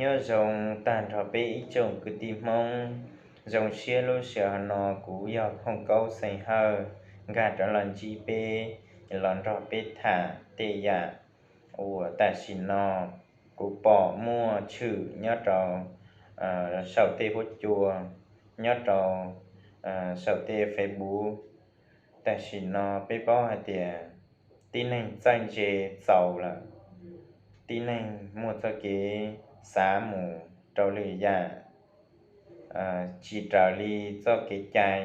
Nyob zoo tag nrho peb ib tsoom kwv tij Hmoob. Zoo siab lub sij hawm no kuv yog Phooj Kaub Xeem Hawj nkag rov los ntsib peb, los nrog peb tham tej yam uas tam sim no kuv pom muaj tshwm nyob rau saum tej huab cua, nyob rau saum tej Facebook. Tam sim no peb paub hais tias tib neeg txawj ntse txaus lawm, tib neeg muaj txoj kev xav mus rau lwm yam tsis raws li txoj kev cai,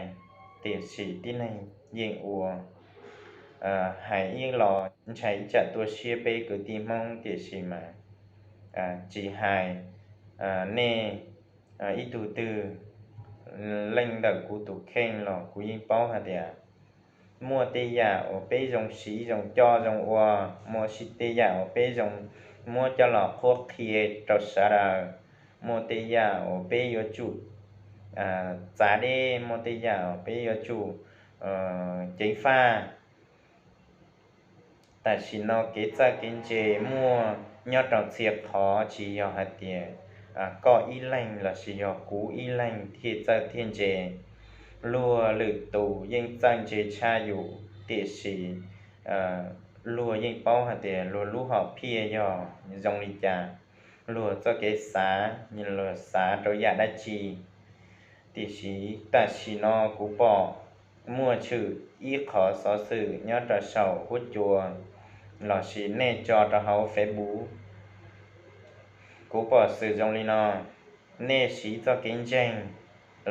tiam sis tib neeg yeej ua. Hais ib los ntshai ib tsam tuaj siab peb kwv tij Hmoob, tiam sis mas tsis hais nej ib tug twg, leej ntawm kuv tus kheej los kuv yeej paub hais tias muaj tej yam uas peb zoo siv zoo coj zoo ua, muaj tej yam uas peb zoo muab coj los qhuab qhia rau sawv daws, muaj tej yam uas peb yuav tsum txav deb, muaj tej yam uas peb yuav tsum ceev faj. Tam sim no kev txawj kev ntse muaj nyob rau txhia qhov, tsis yog hais tias koj ib leeg lossis yog kuv ib leeg thiaj txawj thiaj ntse. Luag lwm tus yeej txawj ntse tshaj yus, tiam sis luag yeej paub hais tias luag lub hom phiaj yog zoo li cas, luag txoj kev xav, luag xav rau yam dab tsi. Tiam sis tam sim no kuv pom muaj tshwm ib qhov xov xwm nyob rau saum huab cua lossis nej tso rau hauv Facebook. Kuv pom xwm zoo li no, nej siv txoj kev ntseeg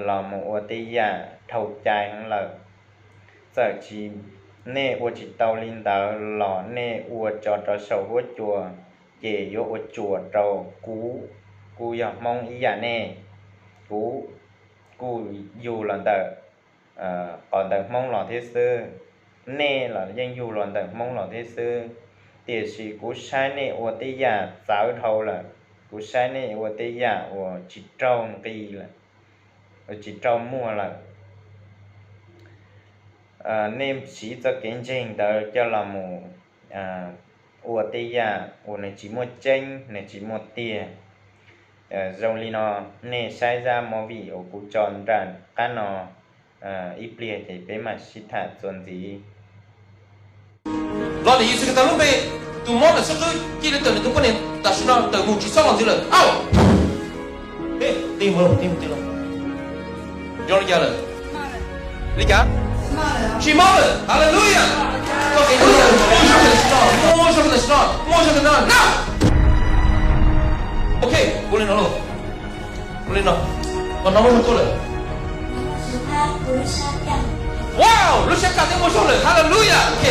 los mus ua tej yam dhau cai heev lawm. Txawm tsis, nej ua tsis tau li ntawd los nej ua tso rau saum huab cua, ces yuav ua tsuas rau kuv, kuv yog Hmoob ib yam nej, kuv kuj yug los ntawm qhov ntawd Hmoob los thiab xwb, nej los yeej yug los ntawm Hmoob los thiab xwb, tiam sis kuv saib nej ua tej yam txawv dhau lawm, kuv saib nej ua tej yam uas tsis raug nqi lawm, tsis raug muag lawm. Nej siv txoj kev ntseeg ntawd coj los mus ua tej yam uas nws tsis muaj tseeb, nws tsis muaj tiag. Zoo li no, nej saib zaj movie uas kuv tso nram qab no ib pliag ces peb mam sib tham txuas ntxiv. Los ntawm Yexus Khetos lub npe, tus mob ntawm xib hwb cia li tawm nws tus poj niam tam sim no, tawm mus tsis txhob los ntxiv lawm. Au! Tij mus, tij mus, tij los. Zoo li cas lawm? Li cas? Tsis mob lawm. Hallelujah. Koj kev, muaj zog tam sim no, muaj zog tam sim no, muaj zog tam sim no. Ok, ua li no lauj. Ua li no, koj hnov muaj zog tuaj lawm. Wow, lub siab kaj twb muaj zog lawm. Hallelujah. Ok,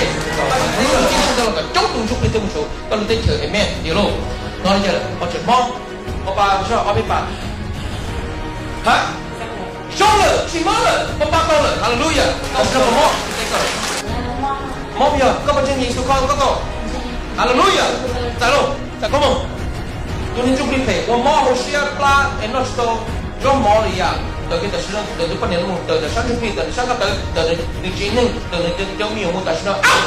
coob tus ntsuj plig twb mus rau koj lub teb chaws. Amen. Tiag lauj. Hnov li cas lawm? Pov tseem mob, pov pa zog ob peb pa. Ha? Zoo lawm, tsis mob lawm, pov pa tau lawm. Hallelujah. Tam sim no puas mob? Mob yog koj puas ntseeg Yexus Khetos koj tau? Hallelujah. Txais lauj, txais koob mus. Tus neeg ntsuj plig phem uas mob hauv siab plab es noj tsis tau zaub mov li yam, tawm kiag tam sim no, tawm tus poj niam mus, tawm ntawm sab ntsuj plig, tawm ntawm sab ko taw, tawm nws tsev neeg, tawm nws cov me nyuam mus tam sim no. Au!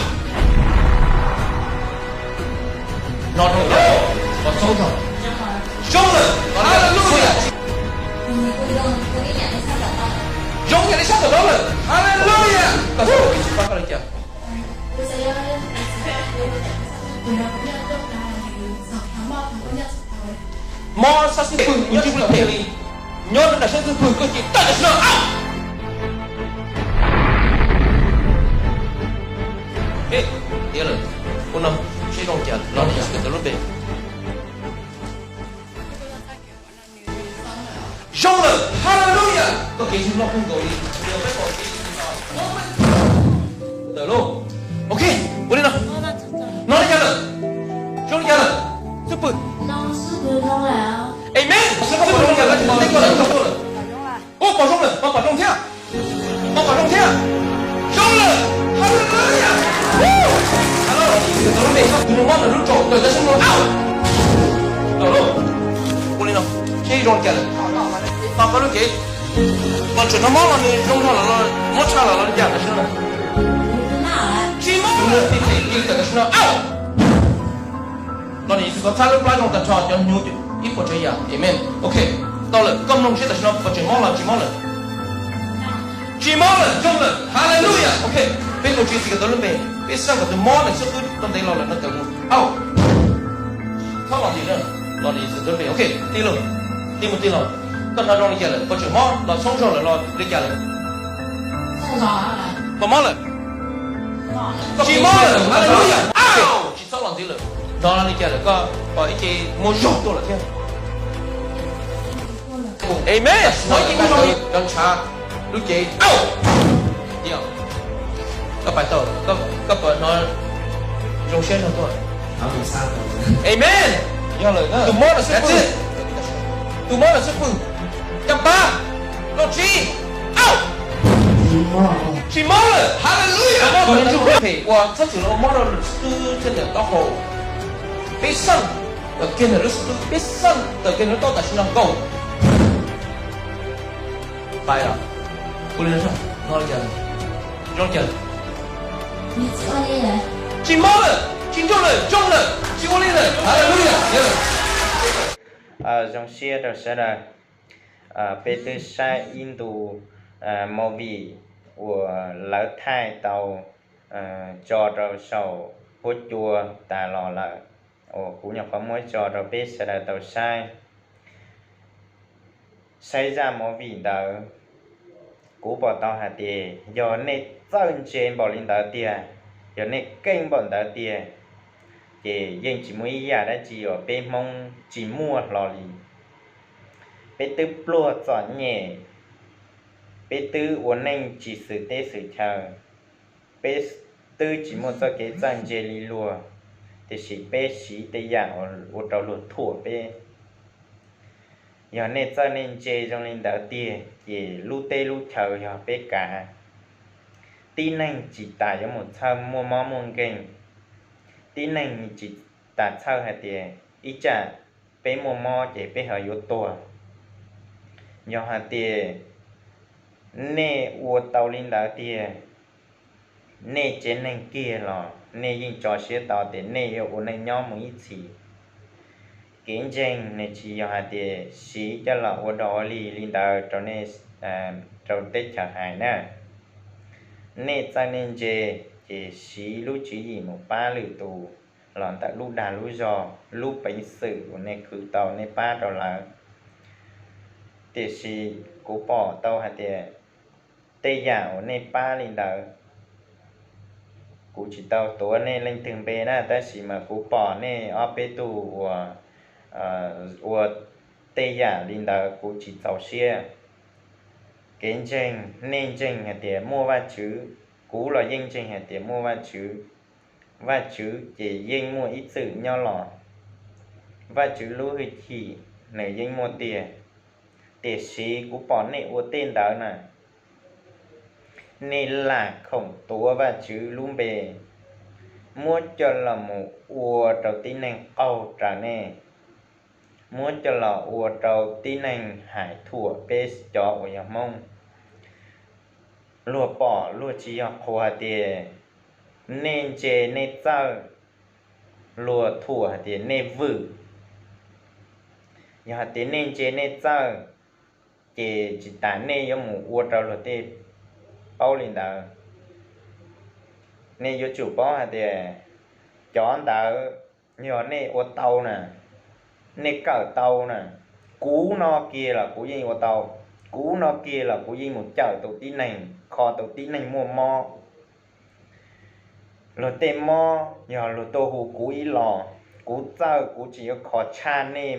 No rau yog pov txoob tag. Zoo lawm. Hallelujah. Zoo yam li sab tom no lawm. Hallelujah. Koj xav ua kev tsis pab koj li cas? Mob sab xib pwg nyob ntsuj plig phem li, nyob rau nram sab xib pwg koj cia li tawm tam sim no. Au! Tiav lawm, ua no seb zoo cas los ntawm Yexus Khetos lub npe. Zoo lawm, hallelujah. Koj kev ntseeg loj kawg nkaus li. Tawm lauj. Ok, ua li no. Hnov li cas lawm? Zoo li cas lawm? Xib pwg. Amen. Xib pwg zoo li cas lawm? Teb koj lawm, koj tuaj lawm. Ua pom zoo lawm, pom, pom zoo thiab. Pom, pom zoo thiab. Zoo lawm. Hallelujah. Woo. Hello. Tus neeg mob ntawm lub tsaum tawm tam sim no. Au. Tawm lauj. Ua li no. Seb zoo li cas lawm. Pom koj lub cev. Los tseem no mob los nws zoo zog lawm los mob tshaj lawm los li cas tam sim no? Tsis mob lawm, tib txim li tam sim no. Los nws txhob txhab lub plab zoo tag nrho cov hnyuv ib puas tsav yam. Amen. Ok, tau lawm, koj mloog seb tam sim no puas tseem mob los tsis mob lawm. Tsis mob lawm, zoo lawm. Hallelujah. Ok, peb mus tsis txiv kom tau lub npe, peb xaj kom tus mob ntawd xub qwb tau ntev los lawm no tawm mus. Au. Txhob los ntxiv, los ntxiv txog tus npe. Ok, tig los, tig mus tig los. Koj hnov zoo li cas lawm? Puas tseem mob los txhob zog lawm los li cas lawm? Puas mob lawm? Tsis mob lawm. Hallelujah. Au, tsis txhob los ntxiv lawm. Hnov li cas lawm? Koj pom ib ce muaj zog tuaj lawm thiab. Amen. Hnov ib ce muaj zog, ntshav lub cev. Au. Koj pais tau, koj pom hnov zoo siab zog tuaj. Amen. Yog lawm, tus mob lawm xwb pw. Tus mob lawm xwb pw. Caj pab, los tsis. Au. Tsis mob lawm. Hallelujah. Mob lawm, phem ua txhob txwm los ua mob rau xwb thiaj tawm taub hau. Peb xaj tawm kiag ntawm lub xub qwb, peb xaj tawm kiag ntawm lub taub tam sim no nkaus. Pais los. Ua li no, no li cas? Zoo li cas? Tsis mob lawm, tsis ntuj lawm, zoo lawm, tsis ua li lawm. Hallelujah. Zoo siab rau sawv daws. Peb twb saib ib ntu movie uas lawv thaij tau tso rau saum huab cua tas los lawm, uas kuv nyuam qhuav muab tso rau peb sawv daws tau saib. Saib zaj movie ntawd, kuv pom tau hais tias yog nej txawj ntse npaum li ntawd tiag, yog nej keej npaum ntawd tiag, ces yeej tsis muaj ib yam dab tsi uas peb Hmoob tsis muaj hlo li. Peb twb pluag txom nyem, peb twb ua neej tsis xwm teb xwm chaw, peb twb tsis muaj txoj kev txawj ntse li luag, tiam sis peb siv tej yam ua rau luag thuam peb. Yog nej txawj nej ntse zoo li ntawd tiag, ces lub teb lub chaw yog peb kav. Tib neeg tsis tas yuav mus txhawj muaj mob muaj nkeeg. Tib neeg tsis tas txhawj hais tias ib tsam peb muaj mob ces peb ho yuav tuag. Yog hais tias nej ua tau li ntawd tiag, nej tsev neeg kiag los nej yeej tso siab tau tias nej yuav ua neej nyob mus ib txhis. Kev ntseeg nws tsis yog hais tias siv coj los ua dog ua dig li ntawd rau nej, rau teb chaws hais na. Nej txawj nej ntse, ces siv lub tswv yim mus pab lwm tus los ntawm lub dag lub zog, lub peev xwm uas nej khwv tau nej pab rau lawv. Tiam sis kuv pom tau hais tias tej yam uas nej pab li ntawd, kuv tsis tau tuav nej leej twg npe na, tab sis mas kuv pom nej ob peb tug uas ua tej yam li ntawd kuv tsis txaus siab. Kev ntseeg, nej ntseeg hais tias muaj Vajtswv, kuv los yeej ntseeg hais tias muaj Vajtswv. Vajtswv ces yeej muaj ib txwm nyob los, Vajtswv lub hwj chim nws yeej muaj tiag. Tiam sis kuv pom nej ua tej ntawd na, nej lam khoom tuav Vajtswv lub npe, muab coj los mus ua rau tib neeg qaug raws nej, muab coj los ua rau tib neeg hais thuam peb cov uas yog Hmoob. Luag pom luag tsis yog qhuas hais tias nej ntse nej txawj, luag thuam hais tias nej vwm. Yog hais tias nej ntse nej txawj, ces tsis tas nej yuav mus ua rau luag tej paub li ntawd. Nej yuav tsum paub hais tias cov ntawd yog nej ua tau na, nej kawm tau na, kuv no kiag los kuv yeej ua tau, kuv no kiag los kuv yeej mus cawm tau tib neeg, kho tau tib neeg muaj mob. Luag tej mob yog luag tuaj hu kuv ib los, kuv txawj kuv tsis yuav kho tshaj nej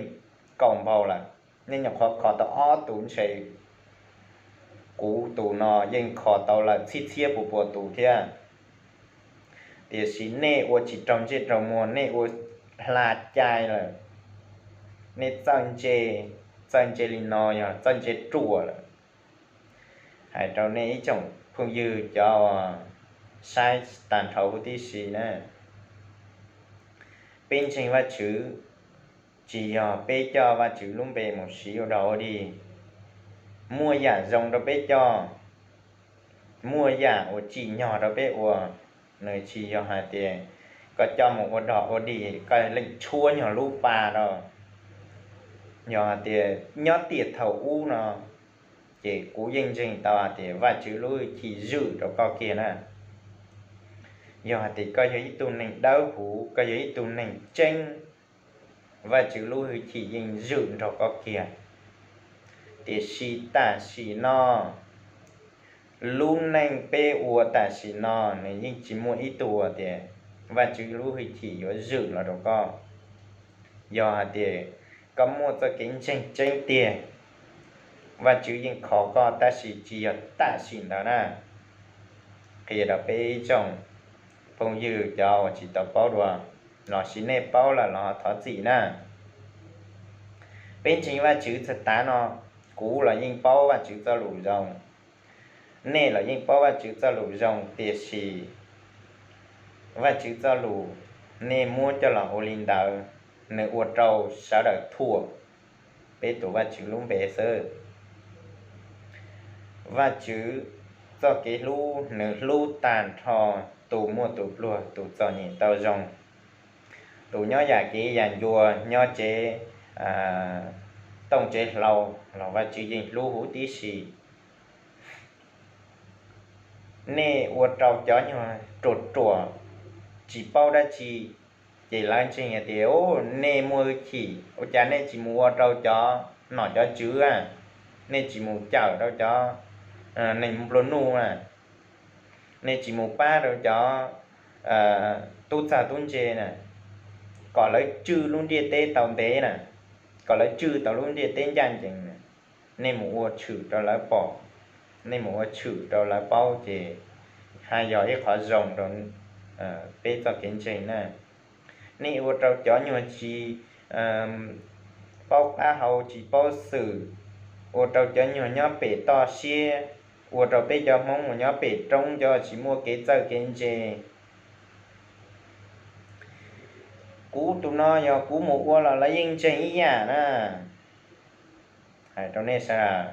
kaum npaug lawm, nej nyuam qhuav kho tau ob tug ntshe kuv tus no yeej kho tau lawm txhib txhiab pua pua tus thiab. Tiam sis nej ua tsis raug ntsej raug muag, nej ua hla cai lawm. Nej txawj ntse, txawj ntse li no yog txawj ntse ruam lawm. Hais rau nej ib tsoom phooj ywg cov saib tag nrho huv tib si na, peb ntseeg Vajtswv tsis yog peb coj Vajtswv lub npe mus siv ua dog ua dig. muaj yam zoo rau peb coj, muaj yam uas tsim nyog rau peb ua. Nws tsis yog hais tias koj coj mus ua dog ua dig koj leej tshuab nyog lub pa rau. Yog hais tias nyob tiam thaum ub no, ces kuv yeej ntseeg tau hais tias Vajtswv lub hwj chim zwm rau koj kiag na. Yog hais tias koj yog ib tug neeg dawb huv, koj yog ib tug neeg tseeb, Vajtswv lub hwj chim yeej zwm nrog koj kiag. Tiam sis tam sim no, lub neej peb ua tam sim no nws yeej tsis muaj ib tug tias Vajtswv lub hwj chim yuav zwm los rau koj. Yog hais tias koj muaj txoj kev ntseeg tseeb tiag, Vajtswv yeej kho koj, tab sis tsis yog tam sim ntawd na. Qhia rau peb ib tsoom phooj ywg cov uas tsis tau paub dua, los sis nej paub lawm los thov txim na. Peb ntseeg Vajtswv txog tav no, kuv los yeej paub Vajtswv txoj lus zoo, nej los yeej paub Vajtswv txoj lus zoo, tiam sis Vajtswv txoj lus nej muab coj los ua li ntawd, nws ua rau sawv daws thuam peb tus Vajtswv lub npe xwb. Vajtswv txoj kev hlub nws hlub tag nrho tus muaj tus pluag, tus txom nyem tau zoo, tus nyob yam kev yam ncua, nyob tsev tooj tsev hlau los Vajtswv yeej hlub huv tib si. Nej ua rau cov nyuag ruam ruam tsis paub dab tsi, ces lawv ntseeg hais tias nej muaj hwj chim, ua cas nej tsis mus ua rau cov nom cov tswv, nej tsis mus cawm rau cov neeg nplua nuj na, nej tsis mus pab rau cov tub txawj tub ntse na, kom lawv tswj lub ntiaj teb tau ntev na, kom lawv tswj tau lub ntiaj teb ncaj ncees na, nej mus ua tshwm rau lawv pom, nej mus ua tshwm rau lawv paub ces haj yog ib qhov zoo rau peb txoj kev ntseeg na. Nej ua rau cov nyuag tsis paub qab hau tsis paub xwm, ua rau cov nyuag nyob pem toj siab, ua rau peb cov Hmoob uas nyob pem roob cov tsis muaj kev txawj kev ntse. Kuv tus no yog kuv mus ua los lawv yeej ntseeg ib yam na. Hais rau nej sawv daws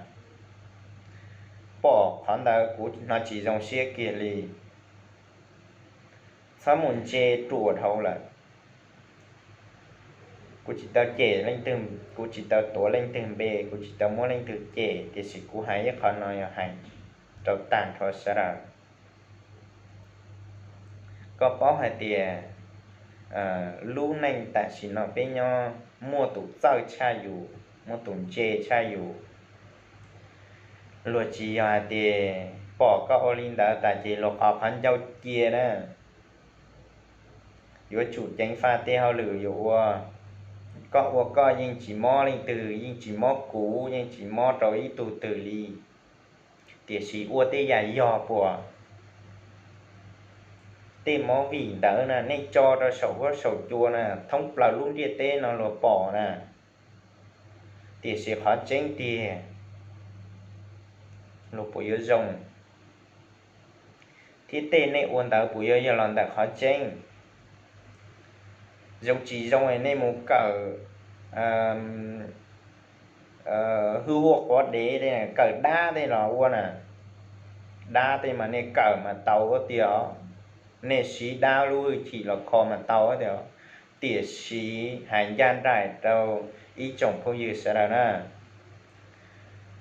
pom qhov ntawd kuv hnov tsis zoo siab kiag li. Txhob mus ntse ruam dhau lawm. Kuv tsis tau cem leej twg, kuv tsis tau tuav leej twg npe, kuv tsis tau muab leej twg cem, tiam sis kuv hais ib qho no yog hais rau tag nrho sawv daws. Koj paub hais tias lub neej tam sim no peb nyob muaj tus txawj tshaj yus, muaj tus ntse tshaj yus. Luag tsis yog hais tias pom koj ua li ntawd tas ces luag qhov qhov ncauj cia na. Yuav tsum ceev faj tej hauj lwm yuav ua. Koj ua koj yeej tsis mob leej twg, yeej tsis mob kuv, yeej tsis mob rau ib tug twg li. Tiam sis ua tej yam yog puas tej movie ntawd na, nej tso rau saum huab saum cua na, thoob plaws lub ntiaj teb no luag pom na. Tiam sis qhov tseeb tiag luag puas yuav zoo, thiab tej nej ua ntawd puas yuav yog los ntawm qhov tseeb? Zoo tsis zoo nej mus kawm hwj huaj quav dev, kawm dab tej los ua na. Dab tej mas nej kawm mas tau tiag, nej siv dab lub hwj chim los kho mas tau tiag. Tiam sis hais ncaj nraim rau ib tsoom phooj ywg sawv daws na,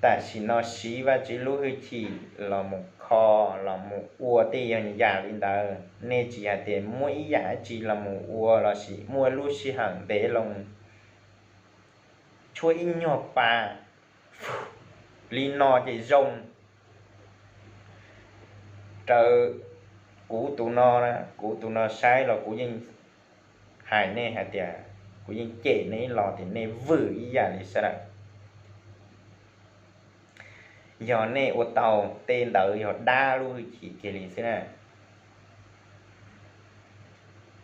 tam sim no siv Vajtswv lub hwj chim los mus kho, los mus ua tej yam li ntawd, nej tsis hais tias muaj ib yam dab tsi los mus ua lossis muaj lub sij hawm ntev loo tshuab ib nyuag pa li no ces zoo. Raws kuv tus no, kuv tus no saib los kuv yeej hais nej hais tias, kuv yeej cem nej ib los tias nej vwm ib yam li sawv daws. Yog nej ua tau tej ntawd yog dab lub hwj chim kiag li xwb na.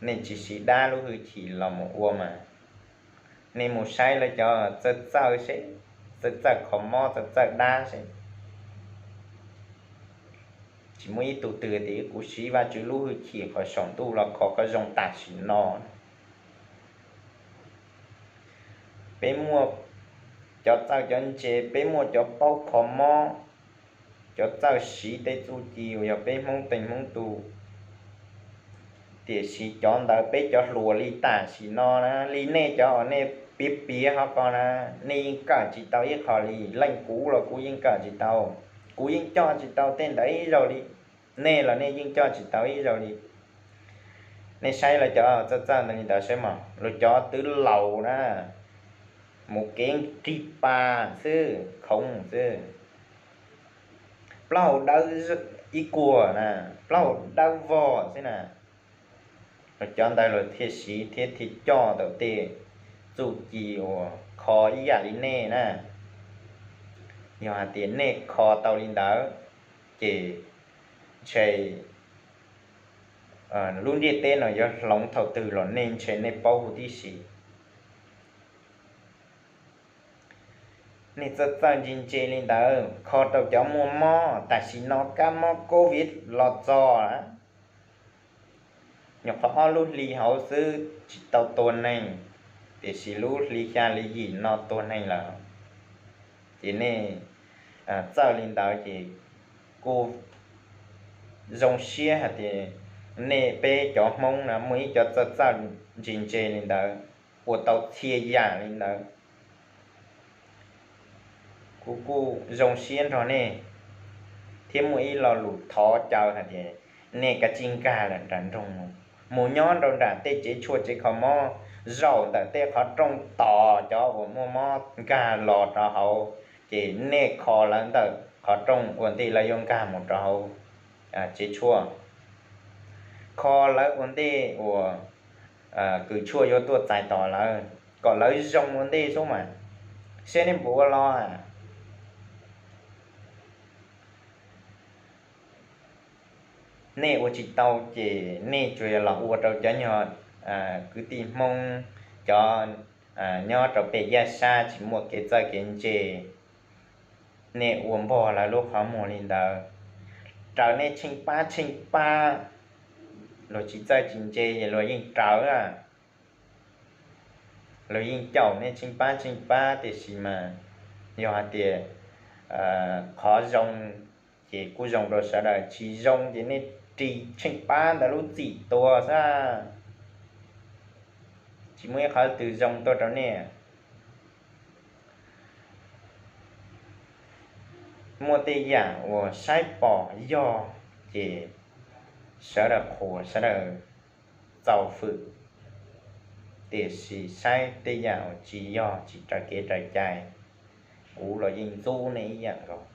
Nej tsis siv dab lub hwj chim los mus ua mas, nej mus saib lawv cov txawj txawj seb, txawj txawj kho mob txawj txawj dab seb, tsis muaj ib tug twg tias kuv siv Vajtswv lub hwj chim qhov saum ntuj los kho koj zoo tam sim no. Peb muaj Cov txawj cov ntse peb muaj cov paub kho mob, cov txawj siv tej txuj ci uas yog peb Hmoob teej Hmoob tu. Tiam sis cov ntawd peb cov hluas li tam sim no na, li nej cov uas nej piav piav hov ko na, nej yeej kawm tsis tau ib qho li. Leej kuv los kuv yeej kawm tsis tau, kuv yeej coj tsis tau tej ntawd ib zaug li. Nej los nej yeej coj tsis tau ib zaug li. Nej saib lawv cov txawj txawj ntawd li ntawd saib mas, luag cov twb laus na, mus kev rig pa xwb, khoov xwb, plaub hau dawb ib kuag na, plaub hau dawb vog xwb na. Luag cov ntawd luag thiaj siv thiab thiaj coj tau tej txuj ci uas kho ib yam li nej na. Yog hais tias nej kho tau li ntawd, ces ntshe lub ntiaj teb no yuav hloov thaum twg los nej ntshe nej paub huv tib si. Nej txawj txawj ntse ntse li ntawd kho rau cov muaj mob, tam sim no kab mob covid los txog, nyuam qhuav ob lub hli hauv xwb tsis tau tuag neeg, tiam sis lub hli xya hli yim no tuag neeg lawm. Ces nej txawj li ntawd ces kuj zoo siab hais tias nej peb cov Hmoob na muaj ib cov txawj txawj ntse ntse li ntawd, ua tau txhia yam li ntawd. Kuv kuj zoo siab nrog nej, thiab muaj ib lo lus thov caw hais tias nej kav tsij nkag lawm nram nroog, mus nyob rau nram tej tsev tshuaj tsev kho mob, zaum ntawm tej qhov rooj tos cov uas muaj mob nkag los rau hauv, ces nej kho lawv ntawm qhov rooj ua ntej lawv yuav nkag mus rau hauv tsev tshuaj, kho lawv ua ntej uas kws tshuaj yuav tuaj txais tos lawv, kom lawv zoo ua ntej xwb mas, saib nej puas ua los. Nej ua tsis tau ces nej tsuas yog los ua rau cov nyuag kwv tij Hmoob, cov nyob rau pem yaj sab tsis muaj kev txawj kev ntse, nej ua npog lawv lub qhov muag li ntawd, raws nej tsheej pab tsheej pab. Luag tsis txawj tsis ntse es luag yeej raws, luag yeej caum nej tsheej pab tsheej pab, tiam sis mas yog hais tias qhov zoo ces kuj zoo rau sawv daws, tsis zoo ces nej ris tsheej pab ntawd lub txim tuag xwb, tsis muaj ib qhov twg zoo tuaj rau nej. Muaj tej yam uas saib pom yog ces sawv daws qhuas sawv daws txaus fwm, tiam sis saib tej yam uas tsis yog tsis raws kev raws cai, kuv los yeej ntxub nej ib yam nkaus.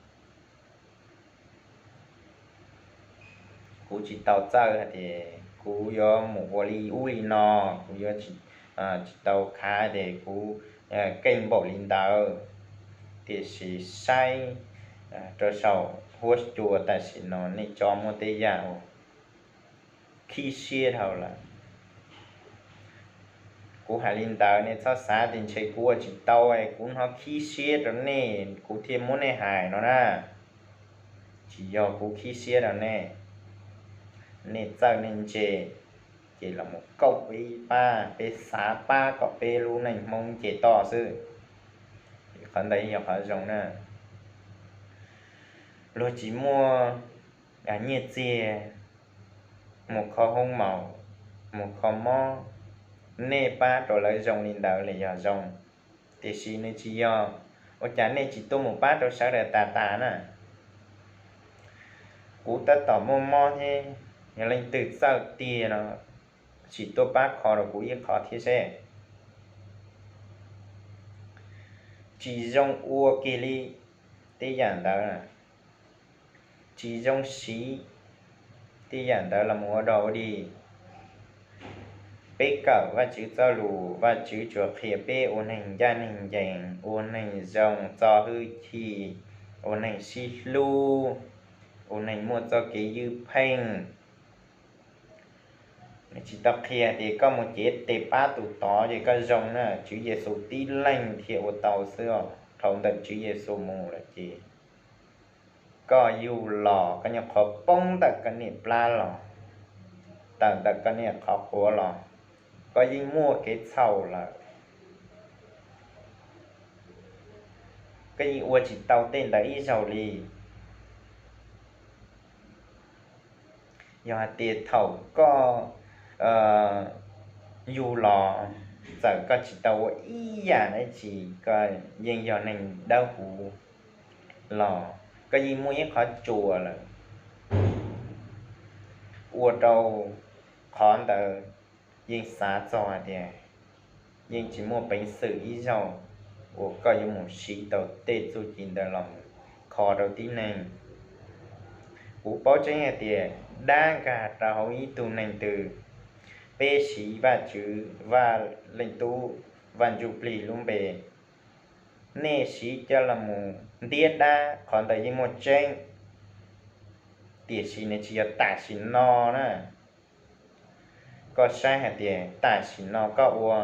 Kuv tsis tau txawj hais tias kuv yuav mus ua li ub li no, kuv yuav tsis tau khav tias kuv keej npaum li ntawd, tiam sis saib rau saum huab cua tam sim no nej tso muaj tej yam uas khib siab dhau lawm. Kuv hais li ntawd nej txhob xav tias ntshe kuv ua tsis tau, kuv hnov khib siab rau nej kuv thiaj muab nej hais no na. Tsis yog kuv khib siab rau nej. Nej txawj nej ntse ces los mus koom peb ib pab, peb xav pab kom peb lub neej Hmoob nce toj xwb. Qhov ntawd yog qhov zoo na. Luag tsis muaj nyiaj txiag mus kho hoob maum, mus kho mob, nej pab rau lawv zoo li ntawd los yog zoo, tiam sis nws tsis yog. Ua cas nej tsis tuaj mus pab rau sawv daws tas tas na? Kuv tab tom muaj mob thiab, yog leej twg txawj tiag no sim tuaj pab kho rau kuv ib qho thiab seb. Tsis zoo ua kiag li tej yam ntawd, tsis zoo siv tej yam ntawd los mus ua dog ua dig. Peb kawm Vajtswv txoj lus, Vajtswv tsuas qhia peb ua neeg ncaj neeg ncees, ua neeg zoo txo hwj chim, ua neeg sib hlub, ua neeg muaj txoj kev ywj pheej. Nws tsis tau qhia tias koj mus cev tes pab tus tod ces koj zoo na. Tswv Yexus tib leeg thiaj ua tau xwb os. Dhau ntawm Tswv Yexus mus lawm ces koj yug los koj nyuam qhuav poob ntawm koj niam plab los, tawm ntawm koj niam qhov quav los, koj yeej muaj kev txhaum lawm. koj yeej ua tsis tau tej ntawd ib zaug li. Yog hais tias thaum koj yug los, txawm koj tsis tau ua ib yam dab tsi, koj yeej yog neeg dawb huv los koj yeej muaj ib qhov tsua lawm, ua rau qhov ntawd yeej xav txog hais tias yeej tsis muaj peev xwm ib zaug uas koj yuav mus siv tau tej txuj ci ntawd los kho rau tib neeg. Kuv paub tseeb hais tias dab nkag rau hauv ib tug neeg twg, peb siv Vajtswv, Vaj Leej Tub, Vaj Ntsuj Plig lub npe, nej siv coj los mus ntiab dab, qhov ntawd yeej muaj tseeb, tiam sis nws tsis yog tam sim no na. Koj saib hais tias tam sim no koj ua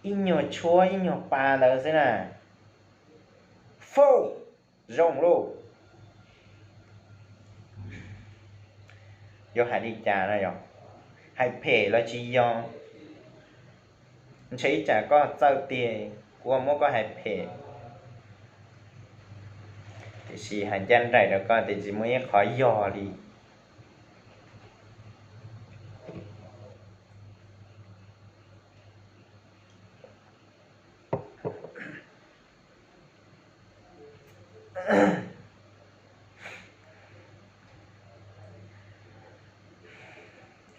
ib nyuag tshuab ib nyuag pa ntawd xwb na, fau, zoo lauj. Yuav hais li cas no yog, hais phem los tsis yog, ntshe ib tsam koj txawj tiag kuv muab koj hais phem, tiam sis hais ncaj nraim rau koj tias tsis muaj ib qhov yog li.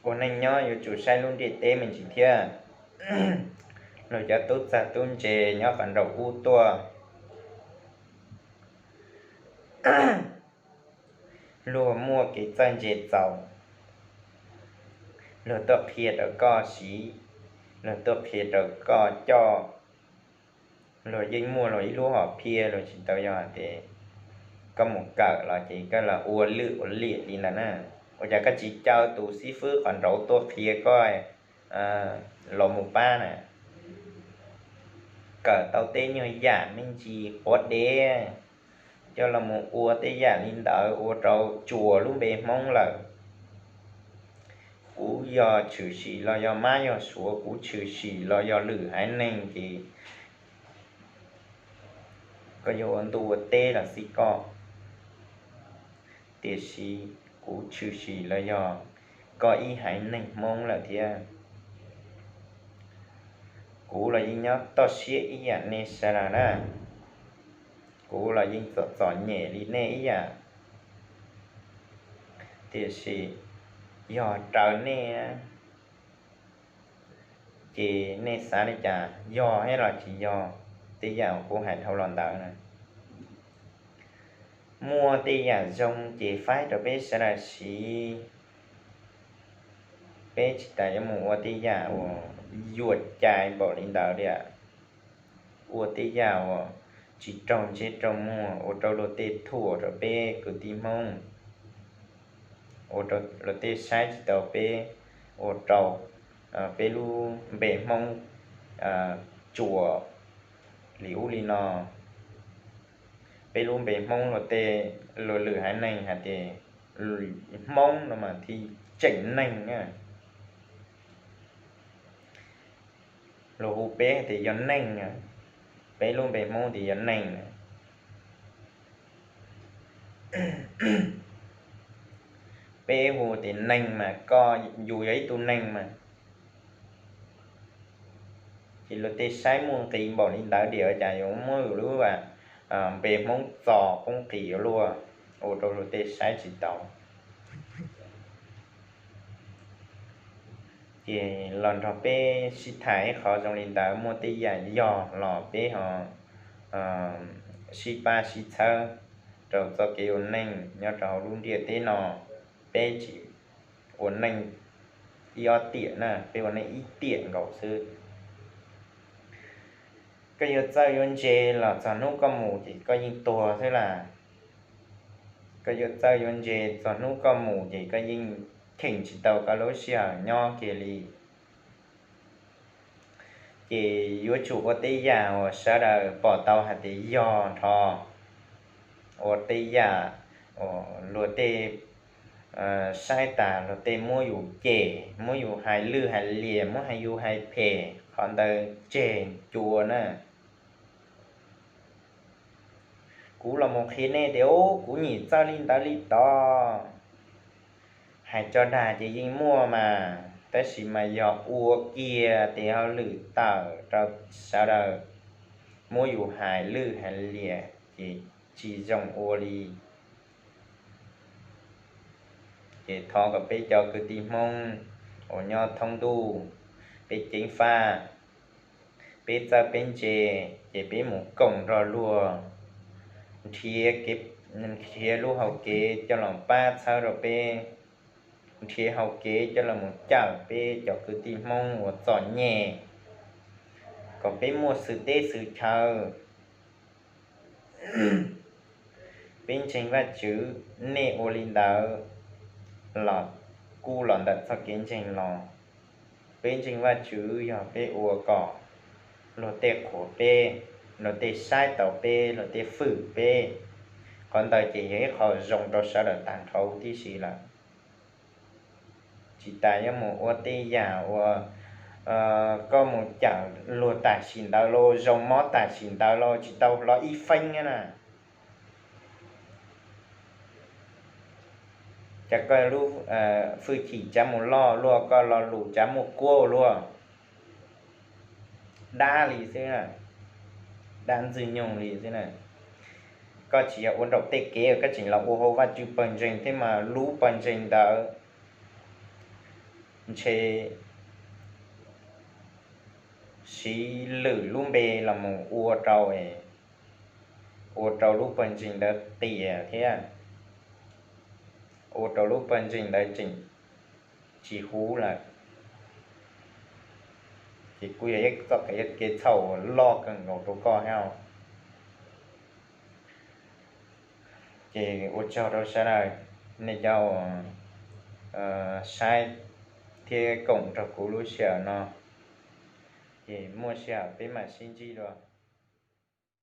Ua neej nyob yuav tsum saib lub ntiaj teb me ntsis thiab. Luag cov tub txawg tub ntse nyob qhov nraum ub tuaj, luag muaj kev txawj ntse txaus, luag tuaj qhia rau koj siv, luag tuaj qhia rau koj coj, luag yeej muaj luag ib lub hom phiaj, luag tsis tau yog hais tias koj mus kawm los ces koj los ua lwj ua liam li ntawd na. Ua cas koj tsis caw tus xib fwb qhov nraud tuaj qhia koj los mus pab na? Kawm tau tej nyuag yam me ntsis quav dev, coj los mus ua tej yam li ntawd ua rau tsuas lub npe Hmoob lawm. Kuv yog tshwm sim los yog mab yog suav, kuv tshwm sim los yog lwm haiv neeg ces koj yuav ua ntuj ua teb los xij koj, tiam sis kuv tshwm sim los yog koj ib haiv neeg Hmoob lawm thiab. Kuv los yeej nyob toj siab ib yam nej sawv daws na, kuv los yeej txom txom nyem li nej ib yam, tiam sis yog raws nej ces nej xav li cas, yog thiab los tsis yog tej yam kuv hais dhau los ntawd na. Muaj tej yam zoo ces faib rau peb sawv daws siv. Peb tsis tas yuav mus ua tej yam uas yuam cai npaum li ntawd li. Ua tej yam uas tsis raug ntsej raug muag, ua rau luag tej thuam rau peb kwv tij Hmoob, ua rau luag tej saib tsis tau peb, ua rau peb lub npe Hmoob tsuas li ub li no. Peb lub npe Hmoob luag tej, luag lwm haiv neeg hais tias Hmoob no mas thiaj tseem neeg na. Luag hu peb tias yog neeg, peb lub npe Hmoob tias yog neeg. Peb hu tias neeg mas koj, yus yog ib tug neeg mas. Ces luag tej saib muaj nqis npaum li ntawd diam cas yuav muab yus lub npe Hmoob txo poob qis ua luaj, ua rau luag tej saib tsis tau. Ces los nrog peb sib tham ib qho zoo li ntawd, muaj tej yam yog los peb ho sib pab sib txhawb rau txoj kev ua neej nyob rau hauv lub ntiaj teb no. Peb tsis ua neej ib ob tiam na, peb ua neej ib tiam nkaus xwb. Koj yuav txawj yuav ntse los txog hnub koj mus ces koj yeej tuag xwb las. Koj yuav txawj yuav ntse txog hnub koj mus ces koj yeej cheem tsis tau koj lub sij hawm nyob kiag li. Ces yuav tsum ua tej yam uas sawv daws pom tau hais tias yog nrho, ua tej yam uas luag tej saib tas luag tej muab yus cem, muab yus hais lwj hais liam, muab hais yus hais phem, qhov ntawd tseg cua na. Kuv los mus qhia nej tias, ub, kuv nyiam txawj li ntawd li tod. Hais tso dag ces yeej muaj mas, tab sis mas yog ua kiag tes hauj lwm tawm rau sawv daws muab yus hais lwj hais liam ces tsis zoo ua li. Ces thov kom peb cov kwv tij Hmoob uas nyob thoob ntuj, peb ceev faj, peb txawj peb ntse, ces peb mus koom nrog luag nrhiav kev, nrhiav lub hau kev coj los pab txhawb rau peb, nrhiav hau kev coj los mus cawm peb cov kwv tij Hmoob uas txom nyem, kom peb muaj xwm teb xwm chaw. Peb ntseeg Vajtswv, nej ua li ntawd los kuj los ntawm txoj kev ntseeg los. Peb ntseeg Vajtswv yog peb ua kom luag tej qhuas peb, luag tej saib taus peb, luag tej fwm peb. Qhov ntawd ces yog ib qho zoo rau sawv daws tag nrho huv tib si lawm. Tsis tas yuav mus ua tej yam uas koj mus cawm luag tam sim ntawd los zoo mob tam sim ntawd los tsis tau hlo ib feeb na. Cas koj lub hwj chim tsav mus loj luaj, koj lo lus tsav muaj kuab luaj, dab li xwb, dab ntxwg nyoog li xwb na. Koj tsis yog ua nraum tej kev, koj tseem los ua hauv Vajtswv pawg ntseeg thiab mas lub pawg ntseeg ntawd ntshe siv lwm lub npe los mus ua rau, ua rau lub pawg ntseeg ntawd qias thiab ua rau lub pawg ntseeg ntawd tseem tsis huv lawm. Ces kuj yog ib txoj kev txhaum loj kawg nkaus rau koj thiab. Ces ua tsaug rau sawv daws, nej cov uas saib thiab koom nrog kuv lub sij hawm no, ces muaj sij hawm peb mam sib ntsib dua.